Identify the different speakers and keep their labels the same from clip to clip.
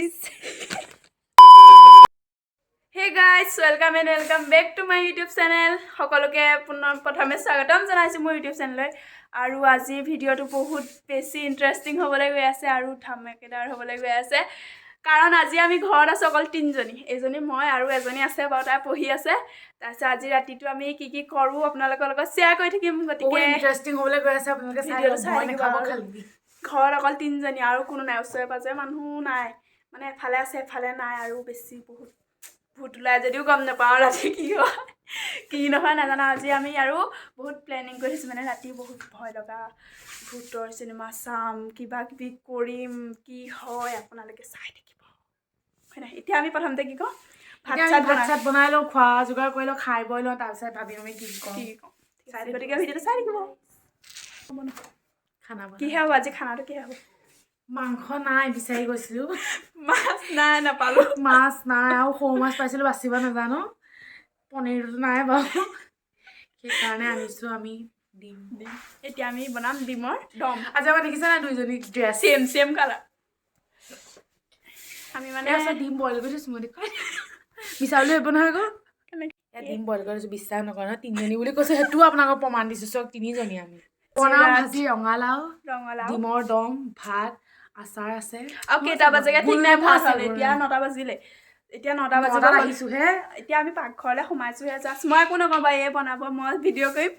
Speaker 1: Guys. Hey guys, welcome and welcome back to my YouTube channel. সকলোকে পুনৰ প্ৰথমে স্বাগতম জনাইছোঁ মোৰ ইউটিউব চেনেললৈ। আৰু আজিৰ ভিডিঅ'টো বহুত বেছি ইণ্টাৰেষ্টিং হ'বলৈ গৈ আছে আৰু ধামাকেদাৰ হ'বলৈ গৈ আছে, কাৰণ আজি আমি ঘৰত আছোঁ অকল তিনিজনী। এজনী মই আৰু এজনী আছে বাৰু, তাই পঢ়ি আছে। তাৰপিছত আজি ৰাতিটো আমি কি কি কৰোঁ আপোনালোকৰ লগত শ্বেয়াৰ কৰি থাকিম।
Speaker 2: বহুত
Speaker 1: গতিকে
Speaker 2: ইণ্টাৰেষ্টিং হ'বলৈ গৈ আছে, আপোনালোকে চাই
Speaker 1: ভিডিঅ'টো
Speaker 2: লওক,
Speaker 1: চাই
Speaker 2: ভয়
Speaker 1: থাকিব
Speaker 2: নাখাব
Speaker 1: আৰু।
Speaker 2: খালি।
Speaker 1: ঘৰত অকল তিনিজনী আৰু কোনো নাই, ওচৰে পাজৰে মানুহ নাই, মানে এফালে আছে এফালে নাই। আৰু বেছি বহুত ভূত ওলাই যদিও গম নাপাওঁ, ৰাতি কি হয় কি নহয় নাজানো। আজি আমি আৰু বহুত প্লেনিং কৰি থৈছোঁ, মানে ৰাতি বহুত ভয় লগা ভূতৰ চিনেমা চাম, কিবা কিবি কৰিম, কি হয় আপোনালোকে চাই থাকিব, হয় নাই? এতিয়া আমি প্ৰথমতে কি কওঁ, ভাত
Speaker 2: এতিয়া আমি
Speaker 1: চাত
Speaker 2: ভাত
Speaker 1: বনাই
Speaker 2: চাত বনাই লওঁ, খোৱা যোগাৰ কৰি লওঁ, খাই বৈ লওঁ, তাৰপিছত ভাবিম আমি কি কৰোঁ।
Speaker 1: কি কওঁ। ঠিক আছে, গতিকে ভিডিঅ'টো চাই থাকিব।
Speaker 2: খানা বনাই।
Speaker 1: কিহে হ'ব আজি খানাটো, কিহে হ'ব?
Speaker 2: মাংস নাই, বিচাৰি গৈছিলো।
Speaker 1: মাছ নাই, নাপালোঁ।
Speaker 2: মাছ নাই আৰু সৰু মাছ পাইছিলো, বাচিব নাজানো। পনীৰটো নাই বাৰু, সেইকাৰণে আনিছো আমি ডিম।
Speaker 1: এতিয়া আমি বনাম ডিমৰ দম।
Speaker 2: আজি আমাৰ দেখিছে নাই দুইজনী ড্ৰেছ?
Speaker 1: ছেম ছেম কালাৰ আমি মানে।
Speaker 2: আছে ডিম বইল কৰি থৈছো, মই দেখুৱাই মিছা বুলি ভাবিব নহয় আকৌ।
Speaker 1: কেনেকে?
Speaker 2: ইয়াত ডিম বইল কৰি থৈছো, বিশ্বাস নকৰে নহয়, তিনিজনী বুলি কৈছো, সেইটোও আপোনালোকক প্ৰমাণ দিছো। চাওক, তিনিজনী আমি বনাম ভাজি ৰঙালাও,
Speaker 1: ৰঙালাও,
Speaker 2: ডিমৰ দম, ভাত, আচাৰ আছে।
Speaker 1: আৰু কেইটা বাজেগে ঠিক নাই।
Speaker 2: গোল
Speaker 1: ভাত
Speaker 2: আছে,
Speaker 1: হ'ল
Speaker 2: গোল।
Speaker 1: এতিয়া 9টা বাজিলে, এতিয়া 9টা বাজিব
Speaker 2: 9টাত
Speaker 1: হ'ল।
Speaker 2: আহিছোহে।
Speaker 1: এতিয়া আমি পাকঘৰলৈ সোমাইছোহে জাষ্ট। মই একো নকওঁ বাৰু, এই বনাব, মই ভিডিঅ' কৰিম।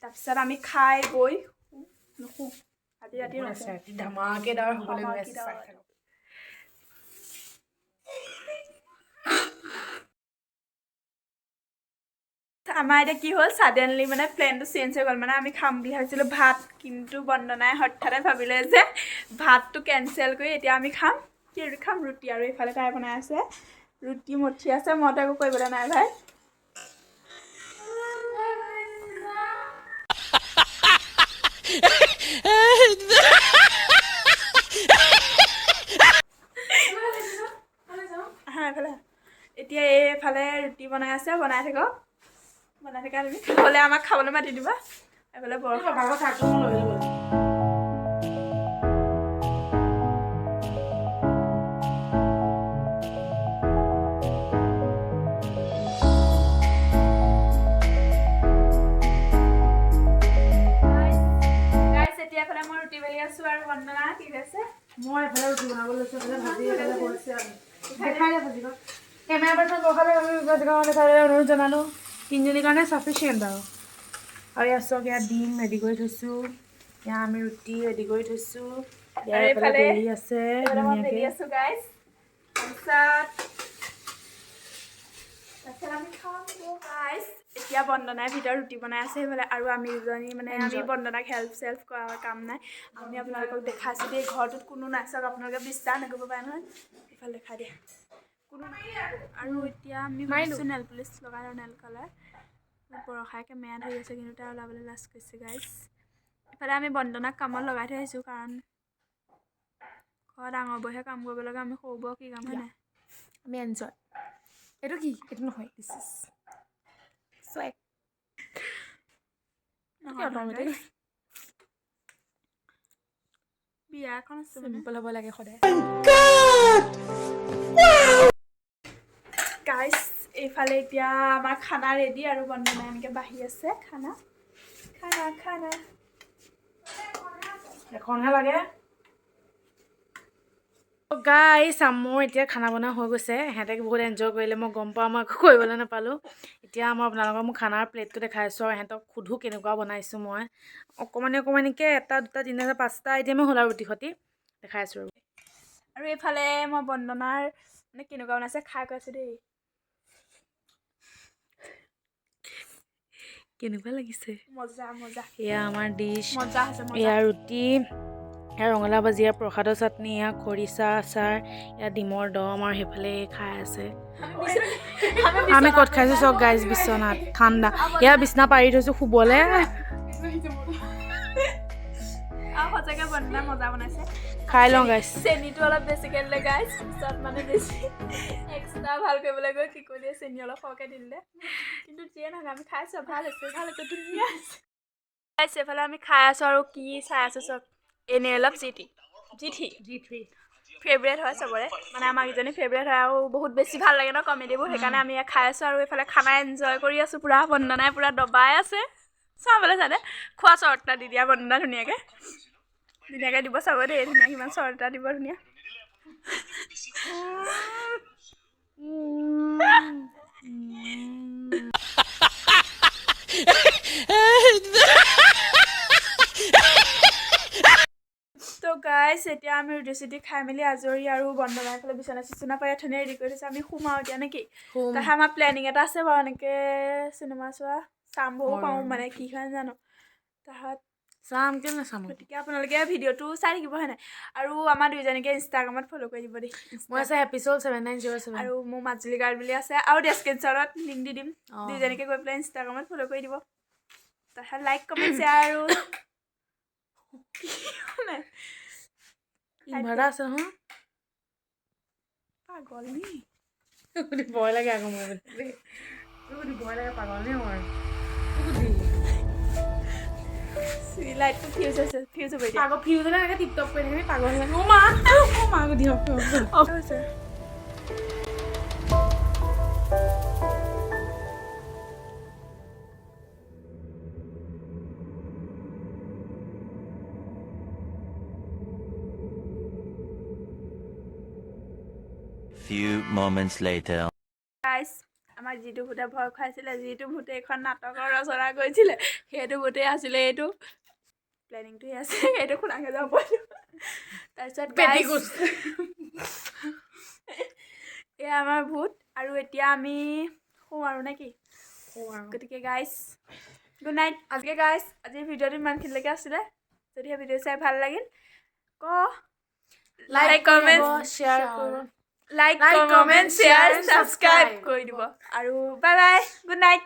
Speaker 1: তাৰপিছত আমি খাই বৈ নুশু আজি ৰাতি।
Speaker 2: বহুত আছে।
Speaker 1: নুশু।
Speaker 2: ৰাতি ধামাকেদাৰ হ'বলৈ গৈ আছে, চাই
Speaker 1: ধামাকেদাৰ।
Speaker 2: থাকক।
Speaker 1: আমাৰ এতিয়া কি হ'ল, ছাডেনলি মানে প্লেনটো চেঞ্জ হৈ গ'ল। মানে আমি খাম বুলি ভাবিছিলোঁ ভাত, কিন্তু বন্দনাই হঠাতে ভাবিলে যে ভাতটো কেঞ্চেল কৰি এতিয়া আমি খাম কি খাম, ৰুটি। আৰু এইফালে তাই বনাই আছে ৰুটি, মঠি আছে, মইতো একো কৰিবলৈ নাই ভাই। আহা এইফালে। এতিয়া এইফালে ৰুটি বনাই আছে, বনাই থাকক, বনাই থাকা তুমি। হ'লে আমাক খাবলৈ মাতি দিবা। এইফালে বৰষা।
Speaker 2: বাবা, চাহটো মই লৈ ল'ব।
Speaker 1: গাইছ, এতিয়া এফালে মই ৰুটি বেলি আছোঁ আৰু বন্দনা কি কৈছে?
Speaker 2: মই এফালে ৰুটি বনাব লৈছোঁ, এফালে ভাজি এফালে হৈছে। আমি দেখাই দে ভাজিখন। কেমেৰা পাৰ্চন বহালে আমি দেখাবলৈ অনুৰোধ জনালোঁ। তিনিজনীৰ কাৰণে চাফিচিয়েণ্ট আৰু। আৰু ইয়াত চাওক, ইয়াত ডিম ৰেডি কৰি থৈছোঁ, ইয়াত আমি ৰুটি ৰেডি কৰি থৈছোঁ, ইয়াত
Speaker 1: আৰু
Speaker 2: এইফালে
Speaker 1: এইফালে
Speaker 2: বেলি আছে
Speaker 1: এইফালে মই বেলি
Speaker 2: ধুনীয়াকৈ।
Speaker 1: আছোঁ গাইছ। তাৰপিছত আমি খাম গাইছ। এতিয়া বন্দনাই ভিতৰত ৰুটি বনাই আছে সেইফালে আৰু আমি দুজনী মানে আমি
Speaker 2: Enjoy.
Speaker 1: বন্দনাক হেল্প চেল্প কৰা কাম নাই। আমি আপোনালোকক দেখাইছোঁ দেই, ঘৰটোত কোনো নাই। চাওক, আপোনালোকে বিশ্বাস নকৰিব পাৰে নহয়। এইফালে দেখাই দিয়ে, কোনো নাই। আৰু এতিয়া আমি ভাবিছোঁ নেল পলিচ লগাই লওঁ, নেল কালাৰ। বৰষাই কেমেৰা ধৰি আছে, কিন্তু তাই ওলাবলৈ লাজ কৰিছে গাইছ। ইফালে আমি বন্দনাক কামত লগাই থৈ আহিছোঁ, কাৰণ ঘৰৰ ডাঙৰবোৰহে কাম কৰিব লাগে, আমি সৰুবোৰৰ কি কাম, হয় নাই?
Speaker 2: আমি এনজয়। এইটো কি? এইটো নহয়, this is swag.
Speaker 1: নহয়।
Speaker 2: অট'মেটিক।
Speaker 1: guys। বিয়া এখন আছে মানে।
Speaker 2: চিম্পল হ'ব লাগে সদায়।
Speaker 1: গাইছ, এইফালে এতিয়া আমাৰ খানা ৰেডি আৰু বন্দনা এনেকৈ বাঢ়ি আছে খানা খানা খানা।
Speaker 2: এখনহে লাগে। গাইছ, মোৰ এতিয়া খানা বনোৱা হৈ গৈছে। সিহঁতে বহুত এনজয় কৰিলে, মই গম পাওঁ, মই একো কৰিবলৈ নাপালোঁ। এতিয়া মই আপোনালোকক মোৰ খানাৰ প্লেটটো দেখাই আছোঁ আৰু সিহঁতক সোধোঁ কেনেকুৱা বনাইছোঁ। মই অকণমানি অকণমানিকৈ এটা দুটা তিনিটা পাঁচটা আইটেমেই হ'ল আৰু ৰুটি সৈতে দেখাই আছোঁ আৰু।
Speaker 1: আৰু এইফালে মই বন্দনাৰ মানে কেনেকুৱা বনাইছে খাই কৈ আছোঁ দেই।
Speaker 2: কেনেকুৱা লাগিছে?
Speaker 1: মজা মজা।
Speaker 2: এয়া আমাৰ ডিছ।
Speaker 1: মজা হৈছে, মজা।
Speaker 2: এয়া ৰুটি, এয়া ৰঙালাও ভাজি, এয়া প্ৰসাদৰ চাটনি, এয়া খৰিচা আচাৰ, এয়া ডিমৰ দম আৰু সেইফালে খাই আছে। আমি ক'ত খাইছোঁ চব গাইজ, বিচনাত, ঠাণ্ডা। এয়া বিচনা পাৰি থৈছোঁ শুবলৈ।
Speaker 1: আৰু সঁচাকৈ বন্দনা মজা বনাইছে।
Speaker 2: খাই লওঁ গাইজ।
Speaker 1: চেনিটো অলপ বেছিকৈ দিলে গাইজ, পিছত মানে বেছি এক্সট্ৰা ভাল কৰিবলৈ গৈ কি কৰিলে, চেনি অলপ সৰহকৈ দি দিলে। কিন্তু যিয়ে নহওক, আমি খাইছোঁ, ভাল হৈছে, ভাল হৈছে, ধুনীয়া হৈছে। গাইছ, এইফালে আমি খাই আছোঁ আৰু কি চাই আছোঁ চব, এনেই অলপ G T G three.
Speaker 2: G three.
Speaker 1: Favourite হয় চবৰে, মানে আমাক ইজনী ফেভৰেট হয় আৰু বহুত বেছি ভাল লাগে ন কমেডিবোৰ, সেইকাৰণে আমি ইয়াত খাই আছোঁ। আৰু এইফালে খানা এনজয় কৰি আছোঁ পূৰা। বন্দনাই পূৰা দবাই আছে, চাবলৈ চাদে খোৱা চৰ্ট এটা দি দিয়া বন্দনা, ধুনীয়াকৈ ধুনীয়াকৈ দিব চাব দেই, ধুনীয়া কিমান চৰ্ট এটা দিব ধুনীয়া। তো গাইছ, এতিয়া আমি ৰুটি চুটি খাই মেলি আজৰি আৰু বন্দনাই ফালে বিচনা চিচনা পাই ধুনীয়া ৰেডি কৰি থৈছে। আমি সোমাওঁ এতিয়া নেকি? তাৰপিছত আমাৰ প্লেনিং এটা আছে বাৰু, এনেকৈ চিনেমা চোৱা চাবও পাৰোঁ, মানে কি হয় জানো তাহাঁত
Speaker 2: চাম, কেলে নাচাম?
Speaker 1: গতিকে আপোনালোকে ভিডিঅ'টো চাই থাকিব, হয় নাই? আৰু আমাৰ দুইজনীকে ইনষ্টাগ্ৰামত ফ'ল' কৰি দিব দেই।
Speaker 2: মই আছে হেপী চল 7907।
Speaker 1: আৰু মোৰ মাজুলী গাৰ্ল বুলি আছে, আৰু ডেছক্ৰিপশ্যনত লিংক দি দিম। দুইজনীকে গৈ পেলাই ইনষ্টাগ্ৰামত ফ'ল' কৰি দিব, তাৰপিছত লাইক, কমেণ্ট, শ্বেয়াৰ আৰু নাই।
Speaker 2: ইনভাৰ্টাৰ আছে নহয়।
Speaker 1: পাগল নি?
Speaker 2: সুধি ভয় লাগে আকৌ মোৰ বুলি। সুধি ভয় লাগে, পাগল নে মই সুধি।
Speaker 1: লাইটটো ফিউজ আছে, ফিউজ হ'ব এতিয়া।
Speaker 2: পাগল, ফিউজ হ'লে এনেকৈ টিপ টপ কৰি থাকিবি, পাগল লাগে। অ' মা, অ' মা, সুধি।
Speaker 1: হৈছে।
Speaker 3: Few moments later.
Speaker 1: গাইছ, আমাক যিটো ভূতে ভয় খুৱাইছিলে, যিটো ভূতে এইখন নাটকৰ ৰচনা কৰিছিলে, সেইটো ভূতেই আছিলে। এইটো প্লেনিংটোৱে আছে, সেইটো খোলাকৈ যাব। তাৰপিছত
Speaker 2: পেটিকোট।
Speaker 1: এয়া আমাৰ ভূত। আৰু এতিয়া আমি শুওঁ আৰু নে কি? গতিকে গাইছ, গুড নাইট। আজিকে গাইছ, আজিৰ ভিডিঅ'টো ইমানখিনিলৈকে আছিলে। যদিহে ভিডিঅ' চাই ভাল লাগিল ক
Speaker 2: লাইক,
Speaker 1: কমেণ্ট,
Speaker 2: শ্বেয়াৰ কৰিব।
Speaker 1: Like,
Speaker 2: like,
Speaker 1: comment,
Speaker 2: comment,
Speaker 1: share,
Speaker 2: share,
Speaker 1: subscribe
Speaker 2: subscribe
Speaker 1: কৰি দিব। আৰু বাই বাই, গুড নাইট।